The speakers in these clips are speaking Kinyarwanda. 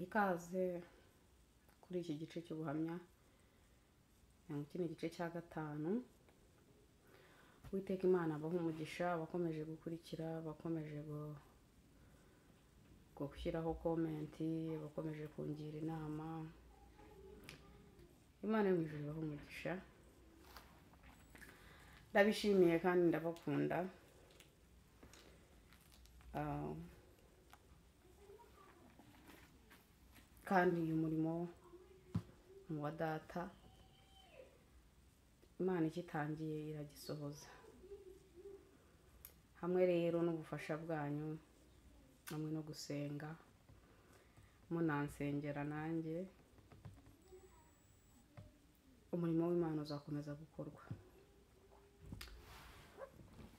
Ikaze kuri iki gice cy'ubuhamya, iki ni igice cya 5. Uwiteka Imana abahe umugisha, abakomeje gukurikira, abakomeje gushyiraho komenti, abakomeje kungira inama. Imana yo mu ijuru ibahe umugisha. Ndabishimiye kandi ndabakunda. Kandi uyu murimo ni uwa data, Imana igitangiye iragisohoza. Hamwe rero n'ubufasha bwanyu, hamwe no gusenga, munansengera nanjye, umurimo w'Imana uzakomeza gukorwa.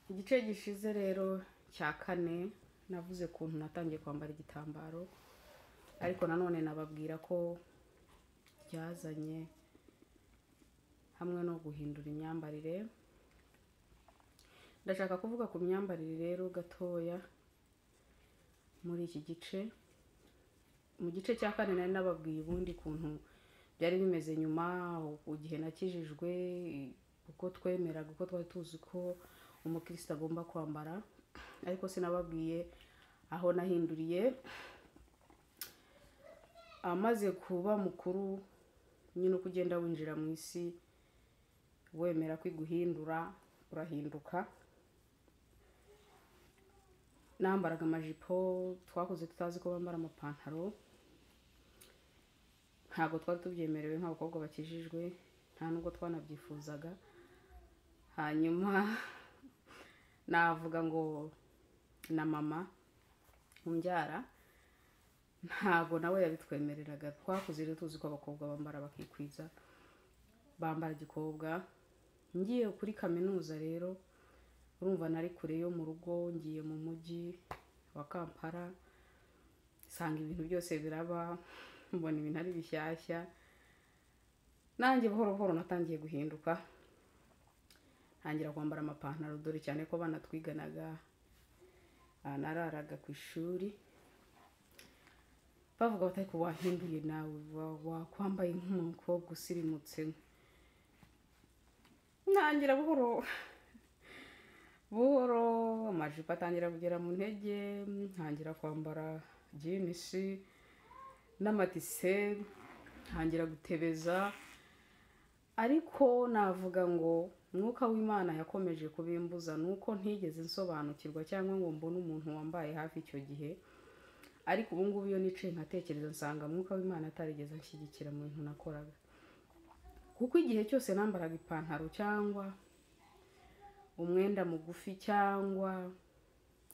Igice gishize rero cya 4 navuze kuntu natangiye kwambara igitambaro, ariko nanone nababwira ko byazanye hamwe no guhindura imyambarire. Ndashaka kuvuga ku myambarire rero gatoya muri iki gice. Mu gice cya 4 nari nababwiye ubundi kuntu byari bimeze nyuma igihe nakijijwe, uko twemeraga, uko twari tuzi ko umukristo agomba kwambara, ariko sinababwiye aho nahinduriye. Amaze kuba mukuru nyine, uko ugenda winjira mu isi wemera kwiguhindura, urahinduka. Nambaraga amajipo, twakoze tutazi ko bambara amapantaro, ntabwo twari tubyemerewe nk'abakobwa bakijijwe, nta nubwo twanabyifuzaga. Hanyuma navuga ngo na mama umbyara ntabwo nawe yabitwemereraga. Twakuze rero tuzi ko abakobwa bambara bakikwiza, bambara gikobwa. Ngiye kuri kaminuza rero, urumva nari kure yo mu rugo, ngiye mu mujyi wa Kampala, nsanga ibintu byose biraba, mbona ibintu ari bishyashya. Nanjye buhoro buhoro natangiye guhinduka, ntangira kwambara amapantaro, dore cyane ko abana twiganaga, nararaga ku ishuri bavuga bati ariko wahinduye nawe, wakwambaye nk'umukobwa usirimutse. Ntangira buhoro buhoro amajipo atangira kugera mu ntege, ntangira kwambara jinisi n'amatise, ntangira gutebeza. Ariko navuga ngo Mwuka w'Imana yakomeje kubimbuza, nuko ntigeze nsobanukirwa cyangwa ngo mbone umuntu wambaye hafi icyo gihe. Ariko ubu ngubu iyo nicaye nkatekereza, nsanga Mwuka w'Imana atarigeze anshyigikira mu bintu nakoraga, kuko igihe cyose nambaraga ipantaro cyangwa umwenda mugufi cyangwa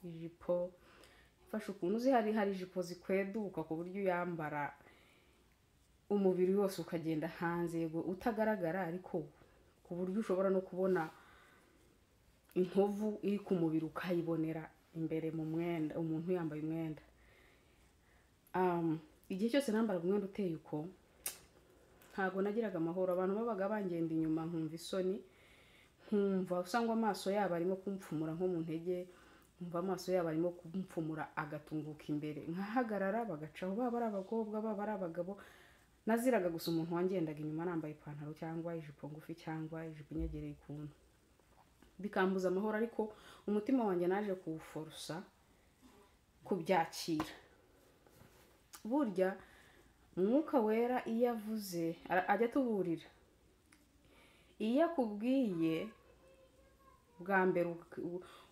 ijipo ifashe ukuntu, uzi hari ijipo zikweduka ku buryo uyambara umubiri wose ukagenda hanze, yego utagaragara, ariko ku buryo ushobora no kubona inkovu iri ku mubiri ukayibonera imbere mu mwenda, umuntu yambaye umwenda. Igihe cyose nambaraga umwenda uteye uko, ntago nagiraga amahoro. Abantu babaga bangenda inyuma nkumva isoni, nkumva usangwa amaso yabo arimo kumpfumura nko mu ntege, nkumva amaso yabo arimo kumpfumura agatunguka imbere, nkahagarara bagacaho, baba ari abakobwa baba ari abagabo. Naziraga gusa umuntu wangendaga inyuma nambaye ipantaro cyangwa ijipo ngufi cyangwa ijipo inyegereye ukuntu, bikambuza amahoro. Ariko umutima wanjye naje kuwuforosa kubyakira. Burya Mwuka Wera iyo avuze ajya atuburira. Iyo akubwiye bwa mbere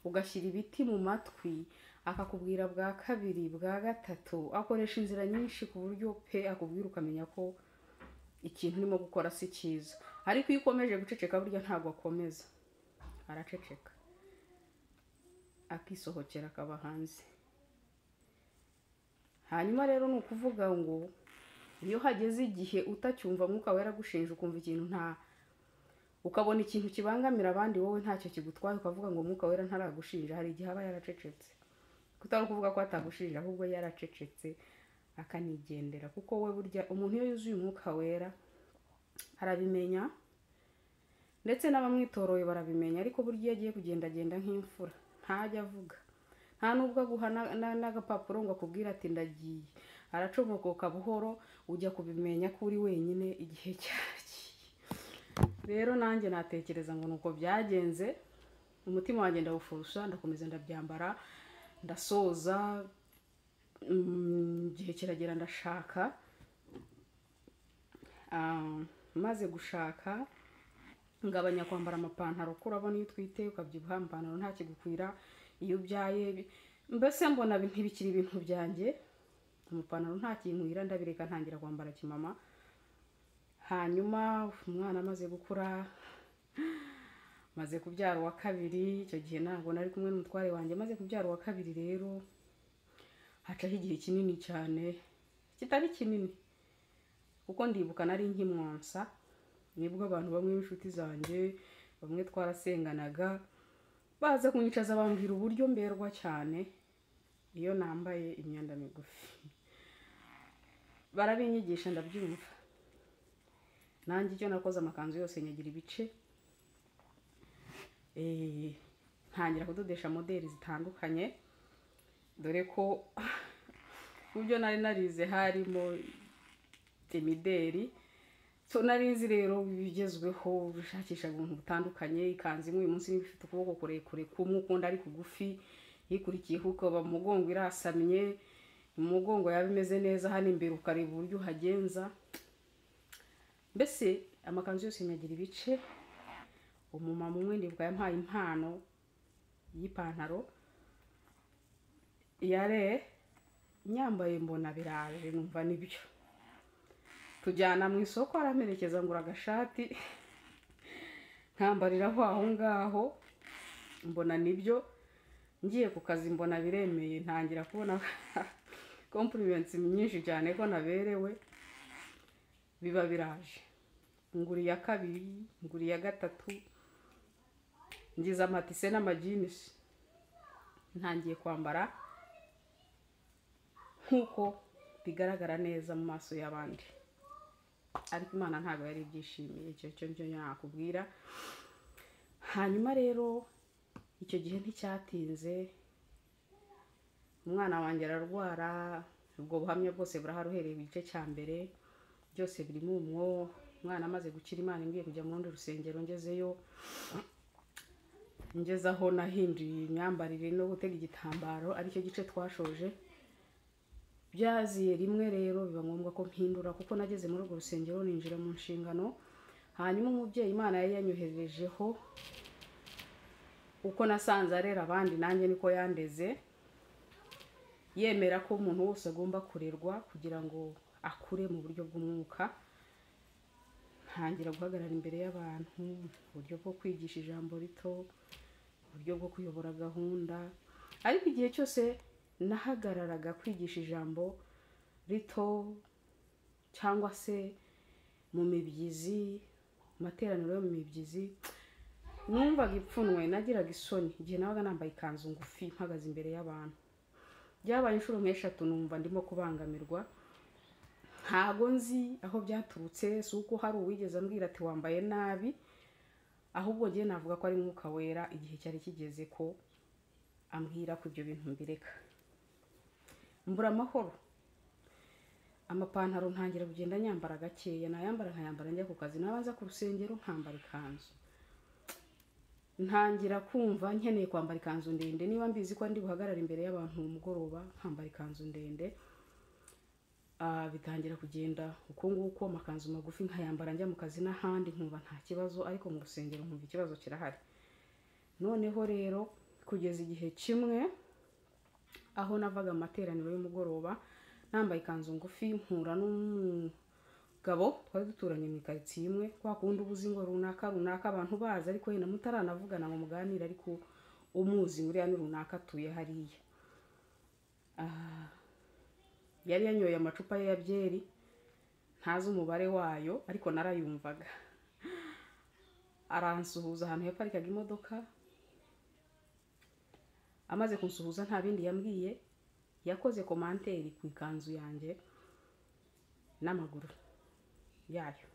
ugashyira ibiti mu matwi, akakubwira bwa kabiri, bwa gatatu, akoresha inzira nyinshi ku buryo pe akubwira ukamenya ko ikintu urimo gukora si cyiza. Ariko iyo ukomeje guceceka, burya ntabwo akomeza, araceceka akisohokera akaba hanze. Hanyuma rero ni ukuvuga ngo iyo hageze igihe utacyumva Mwuka Wera agushinja, ukumva ikintu nta, ukabona ikintu kibangamira abandi wowe ntacyo kigutwaye, ukavuga ngo Mwuka Wera ntaragushinja, hari igihe aba yaracecetse. Kutari ukuvuga ko atagushinja, ahubwo yaracecetse akanigendera. Kuko we burya umuntu iyo yuzuye Umwuka Wera arabimenya, ndetse n'abamwitoroye barabimenya. Ariko burya iyo agiye kugendagenda nk'imfura ntajya avuga, nta nubwo aguha n'agapapuro ngo akubwire ati ndagiye, Aracomokoka buhoro, ujya kubimenya ko uri wenyine igihe cyagiye. Rero nanjye natekereza ngo nuko byagenze, umutima wanjye ndawufurusha, ndakomeza ndabyambara, ndasoza. Igihe kiragera ndashaka. Maze gushaka ngabanya kwambara amapantaro, kuko urabona iyo utwite ukabyibuha amapantaro ntakigukwira, iyo ubyaye mbese mbona ntibikiri ibintu byanjye, amapantaro ntakinkwira, ndabireka ntangira kwambara kimama. Hanyuma umwana amaze gukura, maze kubyara uwa kabiri, icyo gihe ntabwo nari kumwe n'umutware wanjye. Maze kubyara uwa kabiri rero hacaho igihe kinini cyane, kitari kinini kuko ndibuka nari nkimwonsa, nibwo abantu bamwe b'inshuti zanjye bamwe twarasenganaga baza kunyicaza bambwira uburyo mberwa cyane iyo nambaye imyenda migufi. Barabinyigisha ndabyumva. Nanjye icyo nakoze, amakanzu yose nyagira ibice, ntangira kudodesha modeli zitandukanye, dore ko mu byo nari narize harimo imideri. So nari nzi rero ibigezweho, bishakisha ubuntu butandukanye. Ikanzu imwe uyu munsi niba ifite ukuboko kurekure kumwe, ukundi ari kugufi, ikurikiyeho ukaba mu mugongo irasamye, mu mugongo yaba imeze neza, hano imbere ukareba uburyo uhagenza. Mbese amakanzu yose nyagira ibice. Umumama umwe ndibuka yampaye impano y'ipantaro yare, nyambaye mbona biraje, numva nibyo. Tujyana mu isoko, aramperekeza ngura agashati nkambariraho aho ngaho, mbona nibyo. Ngiye ku kazi mbona biremeye, ntangira kubona compliments nyinshi cyane ko naberewe, biba biraje. Ngura iya kabiri, ngura iya gatatu, ngize amatise n'amajinisi, ntangiye kwambara nk'uko bigaragara neza mu maso y'abandi. Ariko Imana ntabwo yari ibyishimiye, icyo cyo nicyo nakubwira. Hanyuma rero icyo gihe nticyatinze, umwana wanjye ararwara. Ubwo buhamya bwose burahari uhereye igice cya mbere, byose birimo umwo. Umwana amaze gukira, Imana imbwiye kujya mu rundi rusengero, ngezeyo ngeze aho nahinduye imyambarire no gutega igitambaro, aricyo gice twashoje. Byaziye rimwe rero biba ngombwa ko mpindura, kuko nageze muri urwo rusengero ninjira mu nshingano. Hanyuma umubyeyi Imana yari yanyohererejeho, uko nasanze arera abandi nanjye niko yandeze, yemera ko umuntu wese agomba kurerwa kugira ngo akure mu buryo bw'umwuka. Ntangira guhagarara imbere y'abantu, uburyo bwo kwigisha ijambo rito, uburyo bwo kuyobora gahunda. Ariko igihe cyose nahagararaga kwigisha ijambo rito cyangwa se mu mibyizi, mu materaniro yo mu mibyizi, numvaga ipfunwe, nagiraga isoni igihe nabaga nambaye ikanzu ngufi mpagaze imbere y'abantu. Byabaye inshuro nk'eshatu numva ndimo kubangamirwa. Ntago nzi aho byaturutse, si uko hari uwigeze ambwira ati wambaye nabi, ahubwo njye navuga ko ari Mwuka Wera igihe cyari kigeze ko ambwira ko ibyo bintu mbireka. Mbura amahoro. Amapantaro ntangira kugenda nyambara gakeya, nayambara nkayambara njya ku kazi, nabanza ku rusengero nkambara ikanzu. Ntangira kumva nkeneye kwambara ikanzu ndende, niba mbizi ko ndi buhagarare imbere y'abantu mugoroba nkambara ikanzu ndende. Bitangira kugenda uko nguko, amakanzu magufi nkayambara njya mu kazi n'ahandi nkumva nta kibazo, ariko mu rusengero nkumva ikibazo kirahari. Noneho rero kugeza igihe kimwe aho navaga amateraniro y'umugoroba nambaye ikanzu ngufi, mpura n'umugabo twari duturanye mu karitsiye imwe, kwa kundi ubuzi ngo runaka runaka abantu bazi, ariko yenda mutaranavugana ngo muganire, ariko umuzi uriya ni runaka atuye hariya. Yari yanyoye amacupa ye ya byeri, ntazi umubare wayo ariko narayumvaga. Aransuhuza ahantu yaparikaga imodoka, amaze kunsuhuza nta bindi yambwiye, yakoze komanteri ku ikanzu yanjye n'amaguru yayo.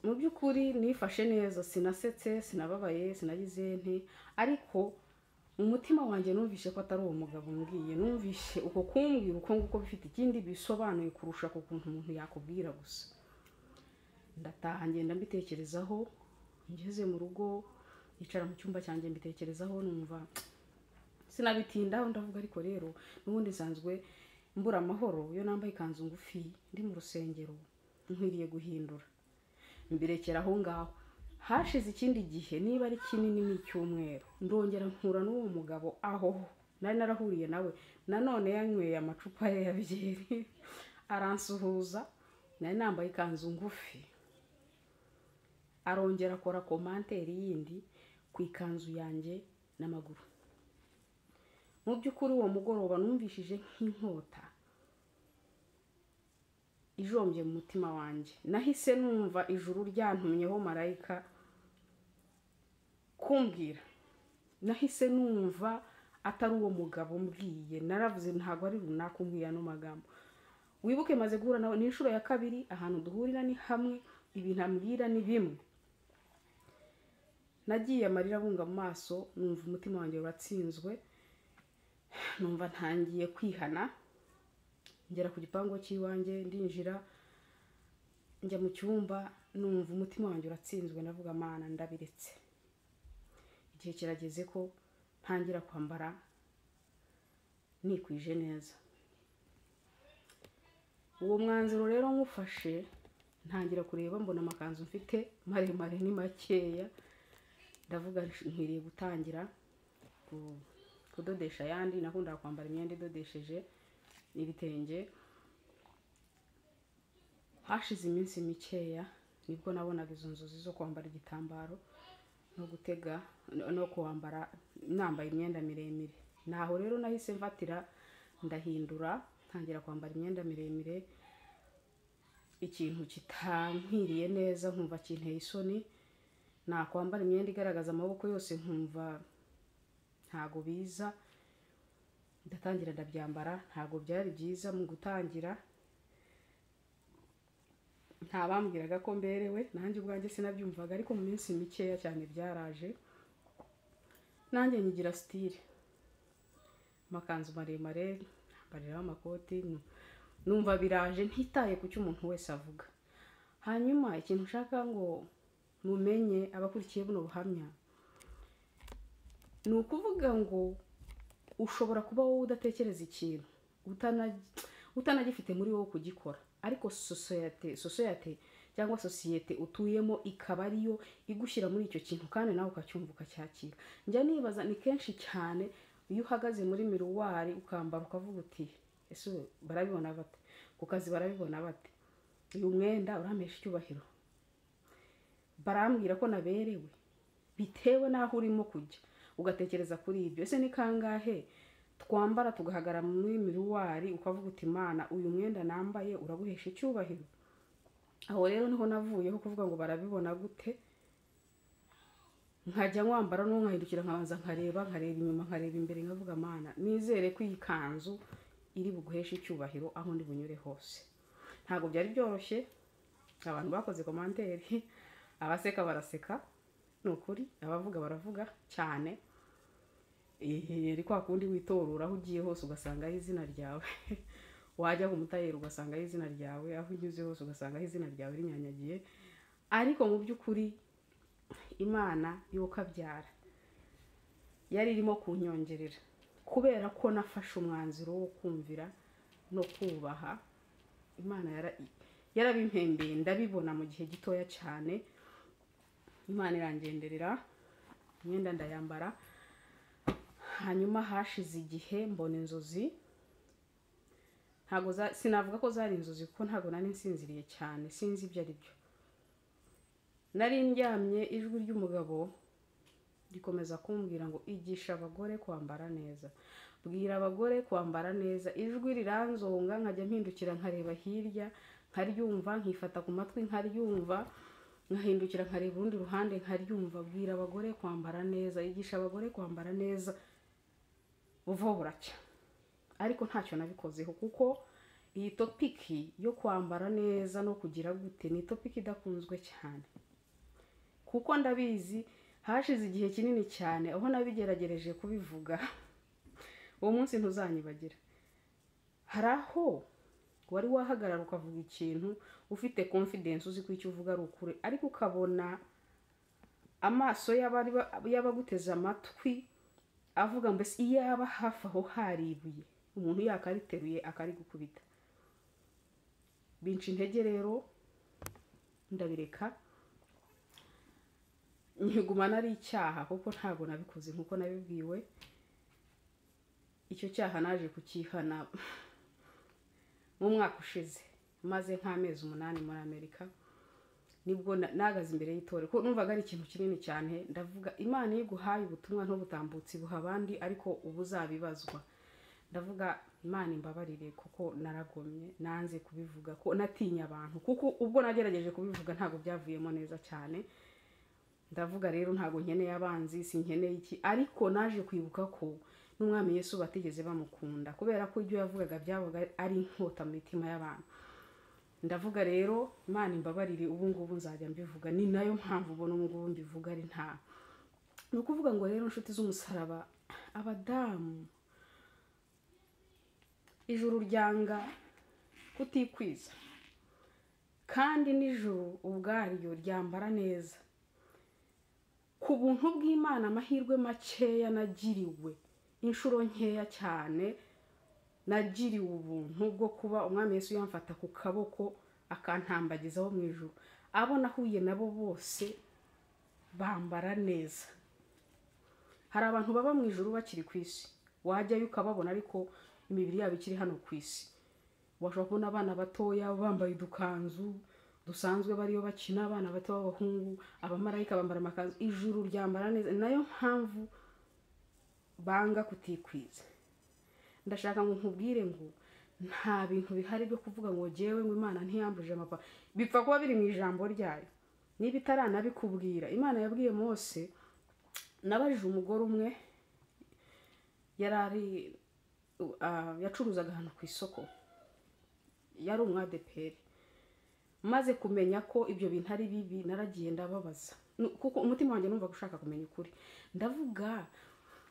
Mu by'ukuri nifashe neza, sinasetse, sinababaye, sinagize nti, ariko Mu mutima wanjye numvishe ko atari uwo mugabo umbwiye, numvishe uko kumbwira uko nguko bifite ikindi bisobanuye kurusha ku kuntu umuntu yakubwira gusa. Ndataha ngenda mbitekerezaho, ngeze mu rugo nicara mu cyumba cyanjye mbitekerezaho, numva sinabitindaho, ndavuga ariko rero n'ubundi nsanzwe mbura amahoro iyo nambaye ikanzu ngufi ndi mu rusengero, nkwiriye guhindura. Mbirekera aho ngaho. Hashize ikindi gihe niba ari kinini ni icyumweru, ndongera mpura n'uwo mugabo aho nari narahuriye nawe, nanone yanyweye amacupa ye ya byeri aransuhuza, nari nambaye ikanzu ngufi, arongera akora commentaire yindi ku ikanzu yanjye n'amaguru. Mu by'ukuri uwo mugoroba numvishije nk'inkota ijombye mu mutima wanjye, nahise numva ijuru ryantumyeho marayika kumbwira, nahise numva atari uwo mugabo mbwiye, naravuze ntabwo ari runaka umbwiye ano magambo. Wibuke maze guhura nawe ni inshuro ya kabiri, ahantu duhurira ni hamwe, ibintu ambwira ni bimwe. Nagiye amarira abunga mu maso, numva umutima wanjye uratsinzwe, numva ntangiye kwihana. Ngera ku gipangu cy'iwanjye ndinjira, njya mu cyumba, numva umutima wanjye uratsinzwe, ndavuga Mana ndabiretse, igihe kirageze ko ntangira kwambara nikwije neza. Uwo mwanzuro rero nkufashe, ntangira kureba mbona amakanzu mfite maremare ni makeya, ndavuga nkwiriye gutangira kudodesha ayandi. Nakundaga kwambara imyenda idodesheje n'ibitenge. Hashize iminsi mikeya nibwo nabonaga izo nzozi zo kwambara igitambaro no gutega no kwambara nambaye imyenda miremire. Naho rero nahise mfatira ndahindura, ntangira kwambara imyenda miremire, ikintu kitankwiriye neza nkumva kinteye isoni, nakwambara imyenda igaragaza amaboko yose nkumva ntago biza. Ndatangira ndabyambara, ntago byari byiza mu gutangira, ntabambwiraga ko mberewe, nanjye ubwanjye sinabyumvaga, ariko mu minsi mikeya cyane byaraje, nanjye nyigira style, amakanzu maremare, nambariraho amakoti, numva biraje ntitaye ku cyo umuntu wese avuga. Hanyuma ikintu nshaka ngo mumenye abakurikiye buno buhamya, ni ukuvuga ngo ushobora kuba wowe udatekereza ikintu utanagifite muri wowe kugikora, ariko societe cyangwa sosiyete utuyemo ikaba ariyo igushyira muri icyo kintu, kandi nawe ukacyumva ukacyakira. Njya nibaza ni kenshi cyane iyo uhagaze muri miruwari ukambara ukavuga uti ese barabibona bate, ku kazi barabibona bate, uyu mwenda urampesha icyubahiro, barambwira ko naberewe, bitewe n'aho urimo kujya ugatekereza kuri ibyo. Ese ni kangahe twambara tugahagarara muri miruwari ukavuga uti Mana uyu mwenda nambaye uraguhesha icyubahiro? Aho rero niho navuyeho kuvuga ngo barabibona gute, nkajya nkwambara no nkahindukira nkabanza nkareba inyuma nkareba imbere, nkavuga Mana nizere ko iyi kanzu iri buguheshe icyubahiro aho ndi bunyure hose. Ntabwo byari byoroshye, abantu bakoze commentaire, abaseka baraseka, ni ukuri, abavuga baravuga cyane. Iri kwa kundi witorora aho ugiye hose ugasanga izina ryawe, wajya ku mutayeri ugasanga izina ryawe, aho unyuze hose ugasanga izina ryawe rinyanyagiye. Ariko mu by'ukuri Imana yokabyara yari irimo kunyongerera, kubera ko nafashe umwanzuro wo kumvira no kubaha Imana. Yarabimpembeye ndabibona mu gihe gitoya cyane, Imana irangenderera, imyenda ndayambara. Hanyuma hashize igihe mbona inzozi, ntago sinavuga ko zari inzozi kuko ntago nari nsinziriye cyane, sinzi ibyo ari byo. Nari ndyamye, ijwi ry'umugabo rikomeza kumbwira ngo igisha abagore kwambara neza, bwira abagore kwambara neza. Ijwi riranzonga, nkajya mpindukira nkareba hirya nkaryumva, nkifata ku matwi nkaryumva, nkahindukira nkareba urundi ruhande nkaryumva, bwira abagore kwambara neza, igisha abagore kwambara neza. Buvaho buracya, ariko ntacyo nabikozeho kuko iyi topiki yo kwambara neza no kugira gute ni topiki idakunzwe cyane, kuko ndabizi Hashize igihe kinini cyane aho nabigeragereje kubivuga, uwo munsi ntuzanyibagira. Hari aho wari wahagarara ukavuga ikintu ufite confidence, uzi ko icyo uvuga ari ukuri, ariko ukabona amaso y'abaguteze amatwi avuga mbese iyaba hafi aho hari ibuye umuntu yakariteruye akarigukubita. Binca intege rero ndabireka, nkigumana ari icyaha kuko ntabwo nabikoze nkuko nabibwiwe. Icyo cyaha naje kukihana mu mwaka ushize, maze nk'amezi 8 muri Amerika, nibwo nagaze imbere y'itorero, kuko numvaga ari ikintu kinini cyane. Ndavuga Imana iyo iguhaye ubutumwa ntubutambutse buha abandi, ariko ubu uzabibazwa. Ndavuga Imana imbabarire kuko naragomye, nanze kubivuga, ko natinya abantu, kuko ubwo nagerageje kubivuga ntabwo byavuyemo neza cyane. Ndavuga rero ntabwo nkeneye abanzi, sinkeneye iki, ariko naje kwibuka ko n'Umwami Yesu batigeze bamukunda, kubera ko ibyo yavugaga byabaga ari inkota mu mitima y'abantu. Ndavuga rero Imana imbabarire, ubu ngubu nzajya mbivuga, ni nayo mpamvu ubona ubu ngubu mbivuga ari nta. Ni ukuvuga ngo rero inshuti z'umusaraba, abadamu, ijuru ryanga kutikwiza, kandi n'ijuru ubwaryo ryambara neza. Ku buntu bw'Imana amahirwe makeya nagiriwe, inshuro nkeya cyane nagiriwe ubuntu bwo kuba Umwami Yesu yamfata ku kaboko akantambagizaho mu ijuru. Abo nahuye nabo bose bambara neza. Hari abantu baba mu ijuru bakiri ku isi, wajyayo ukababona ariko imibiri yabo ikiri hano ku isi. Washobora kubona abana batoya bambaye udukanzu dusanzwe bariyo bakina, abana bato b'abahungu, abamarayika bambara amakanzu. Ijuru ryambara neza, nayo mpamvu banga kutikwiza. Ndashaka ngo nkubwire ngo nta bintu bihari byo kuvuga ngo jewe ngo Imana ntiyambuje amapa, bipfa kuba biri mu ijambo ryayo. Niba itaranabikubwira, Imana yabwiye Mose. Nabajije umugore umwe yarari yacuruzaga ahantu ku isoko, yari umwadeperi. Maze kumenya ko ibyo bintu ari bibi, naragiye ndababaza, kuko umutima wanjye numva gushaka kumenya ukuri. Ndavuga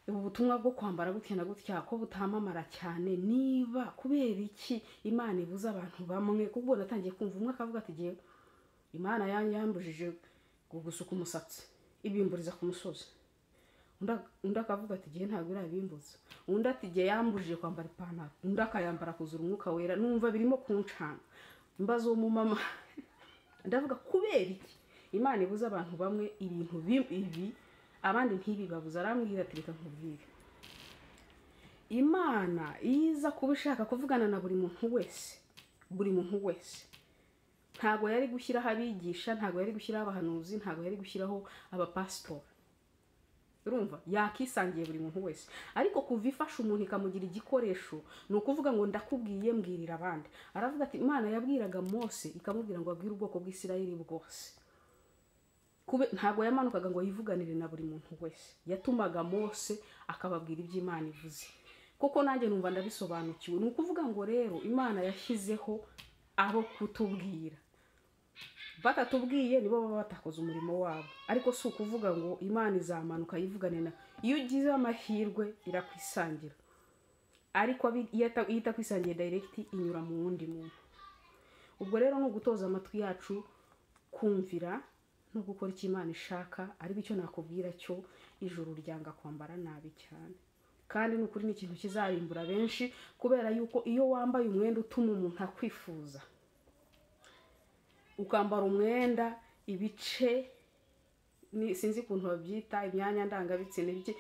ubu butumwa bwo kwambara gutya na gutya ko butamamara cyane, niba kubera iki Imana ibuza abantu bamwe? Kuko ubwo natangiye kumva umwe akavuga ati giye Imana yambujije gusuka umusatsi ibimburiza ku musozi, undi akavuga ati giye ntabwo irabimbuza, undi ati giye yambujije kwambara ipantaro, undi akayambara kuzura umwuka wera. Numva birimo kuncanga, mbaza uwo mumama ndavuga kubera iki Imana ibuza abantu bamwe ibintu ibi abandi ntibibabuza? Arambwira ati reka nkubwire, Imana iza kuba ishaka kuvugana na buri muntu wese, buri muntu wese. Ntabwo yari gushyiraho abigisha, ntabwo yari gushyiraho abahanuzi, ntabwo yari gushyiraho abapasitori. Urumva yakisangiye buri muntu wese. Ariko kuva ifasha umuntu ikamugira igikoresho, ni ukuvuga ngo ndakubwiye mbwirira abandi. Aravuga ati Imana yabwiraga Mose ikamubwira ngo abwire ubwoko bw'Isirayeli bwose. Ntabwo yamanukaga ngo yivuganire na buri muntu wese, yatumaga Mose akababwira ibyo Imana ivuze. Kuko nanjye numva ndabisobanukiwe. Ni ukuvuga ngo rero Imana yashyizeho abo kutubwira, batatubwiye nibo baba batakoze umurimo wabo. Ariko si ukuvuga ngo Imana izamanuka yivugane na, iyo ugize amahirwe irakwisangira, ariko iyo itakwisangiye direct inyura mu wundi muntu. Ubwo rero ni ugutoza amatwi yacu kumvira no gukora icyo Imana ishaka. Ariko icyo nakubwira cyo, ijuru ryanga kwambara nabi cyane, kandi ni ukuri ni ikintu kizarimbura benshi, kubera yuko iyo wambaye umwenda utuma umuntu akwifuza, ukambara umwenda ibice sinzi ukuntu babyita, imyanya ndangabitsina, ibice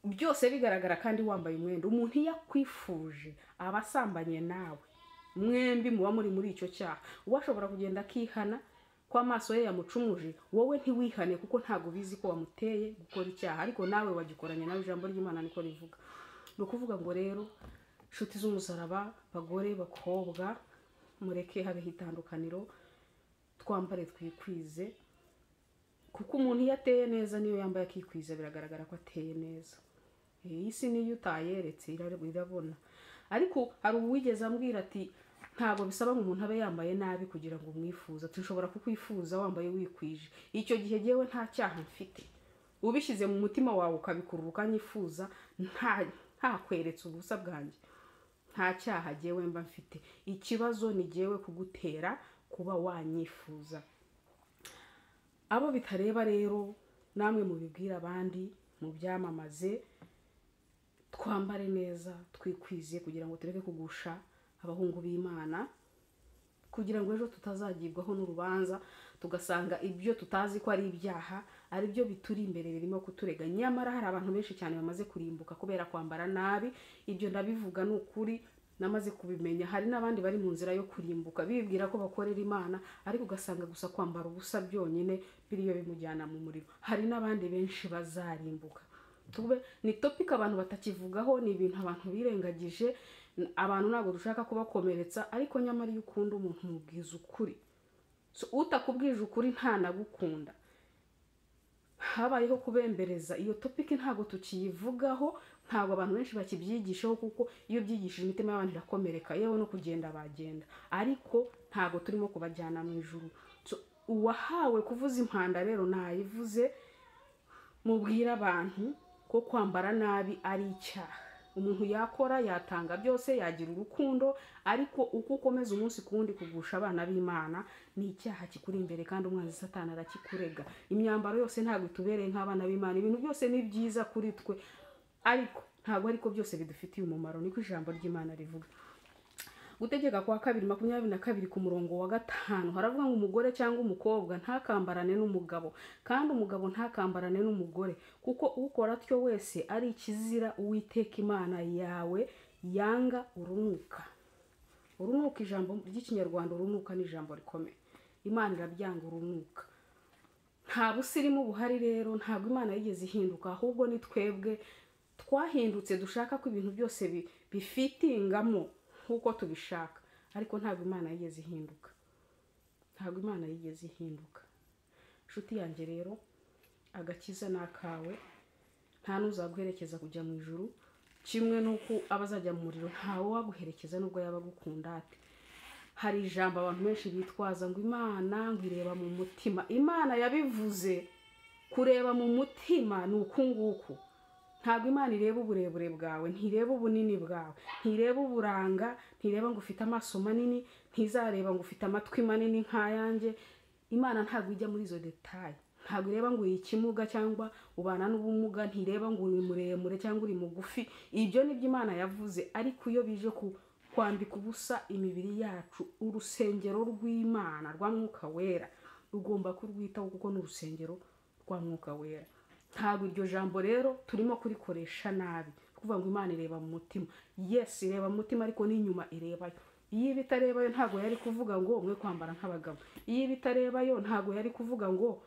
byose bigaragara kandi wambaye umwenda, umuntu iyo akwifuje aba asambanye nawe, mwembi muba muri muri icyo cyaha. Uwashobora kugenda akihana ko amaso ye yamucumuje, wowe ntiwihane kuko ntabwo ubizi ko wamuteye gukora icyaha, ariko nawe wagikoranye nawe. Ijambo ry'Imana niko rivuga. Ni ukuvuga ngo rero inshuti z'umusaraba, bagore, bakobwa, mureke habeho itandukaniro, twambare twikwize, kuko umuntu iyo ateye neza niyo yambaye akikwiza biragaragara ko ateye neza. Iyi si niyo utayeretse irabona. Ariko hari uwigeze ambwira ati ntabwo bisaba ngo umuntu abe yambaye nabi kugira ngo umwifuze, ati nshobora kukwifuza wambaye wikwije. Icyo gihe jyewe nta cyaha mfite. Ubishyize mu mutima wawe ukabikurura ukanyifuza, ntakweretse ubusa bwanjye, nta cyaha jyewe mba mfite. Ikibazo ni jyewe kugutera kuba wanyifuza. Abo bitareba rero namwe mubibwira abandi, mubyamamaze, twambare neza, twikwize kugira ngo tureke kugusha abahungu b'Imana, kugira ngo ejo tutazagibwaho n'urubanza tugasanga ibyo tutazi ko ari ibyaha ari byo bituri imbere birimo kuturega. Nyamara hari abantu benshi cyane bamaze kurimbuka kubera kwambara nabi. Ibyo ndabivuga ni ukuri, namaze kubimenya. Hari n'abandi bari mu nzira yo kurimbuka bibwira ko bakorera Imana, ariko ugasanga gusa kwambara ubusa byonyine biriyo bimujyana mu muriro. Hari n'abandi benshi bazarimbuka. Tube ni topic abantu batakivugaho, ni ibintu abantu birengagije, abantu ntabwo dushaka kubakomeretsa, ariko nyamara iyo ukunda umuntu mubwiza ukuri. So utakubwije ukuri ntanagukunda. Habayeho kubembereza. Iyo topic ntabwo tukiyivugaho, ntabwo abantu benshi bakibyigishaho, kuko iyo byigishije imitima y'abantu irakomereka, yewe no kugenda bagenda, ariko ntabwo turimo kubajyana mu ijuru. So uwahawe kuvuza impanda rero nayivuze, mubwira abantu ko kwambara nabi ari icyaha. Umuntu yakora, yatanga byose, yagira urukundo, ariko uko ukomeza umunsi ku wundi kugusha abana b'Imana ni icyaha kikuri imbere, kandi umwanzi Satani arakikurega. Imyambaro yose ntabwo itubereye nk'abana b'Imana, ibintu byose ni byiza kuri twe, ariko ntabwo ariko byose bidufitiye umumaro, niko ijambo ry'Imana rivuga. Gutegeka kwa kabiri 22 ku murongo wa 5 haravuga ngo umugore cyangwa umukobwa ntakambarane n'umugabo, kandi umugabo ntakambarane n'umugore, kuko ukora atyo wese ari ikizira Uwiteka Imana yawe yanga urunuka. Urunuka, ijambo ry'Ikinyarwanda urunuka ni ijambo rikomeye. Imana irabyanga urunuka. Nta busirimu buhari rero, ntabwo Imana yigeze ihinduka, ahubwo ni twebwe twahindutse dushaka ko ibintu byose bifitingamo nkuko tubishaka, ariko ntabwo Imana yigeze ihinduka. Ntabwo Imana yigeze ihinduka. Nshuti yanjye rero, agakiza nakawe, nta n'uzaguherekeza kujya mu ijuru, kimwe n'uko abazajya mu muriro ntawe waguherekeza nubwo yaba agukunda ate. Hari ijambo abantu benshi bitwaza ngo Imana ngo ireba mu mutima. Imana yabivuze, kureba mu mutima ni uku nguku. Ntabwo Imana ireba uburebure bwawe, ntireba ubunini bwawe, ntireba uburanga, ntireba ngo ufite amaso manini, ntizareba ngo ufite amatwi manini nk'ayanjye. Imana ntabwo ijya muri izo detail. Ntabwo ireba ngo uri ikimuga cyangwa ubana n'ubumuga, ntireba ngo uri muremure cyangwa uri mugufi. Ibyo nibyo Imana yavuze, ariko iyo bije kwambika ubusa imibiri yacu, urusengero rw'Imana rwa Mwuka Wera rugomba kurwitaho, kuko ni urusengero rwa Mwuka Wera. Ntabwo iryo jambo rero turimo kurikoresha nabi, kuvuga ngo Imana ireba mu mutima. Yes, ireba mu mutima, ariko n'inyuma irebayo. Iyo ibitarebayo ntabwo yari kuvuga ngo mwe kwambara nk'abagabo. Iyo ibitarebayo ntabwo yari kuvuga ngo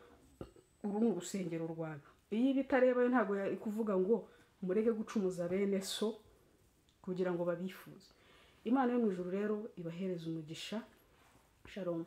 uru ni urusengero rwawe. Iyo ibitarebayo ntabwo yari kuvuga ngo mureke gucumuza bene so kugira ngo babifuze. Imana yo mu ijuru rero ibahereze umugisha. Shalom.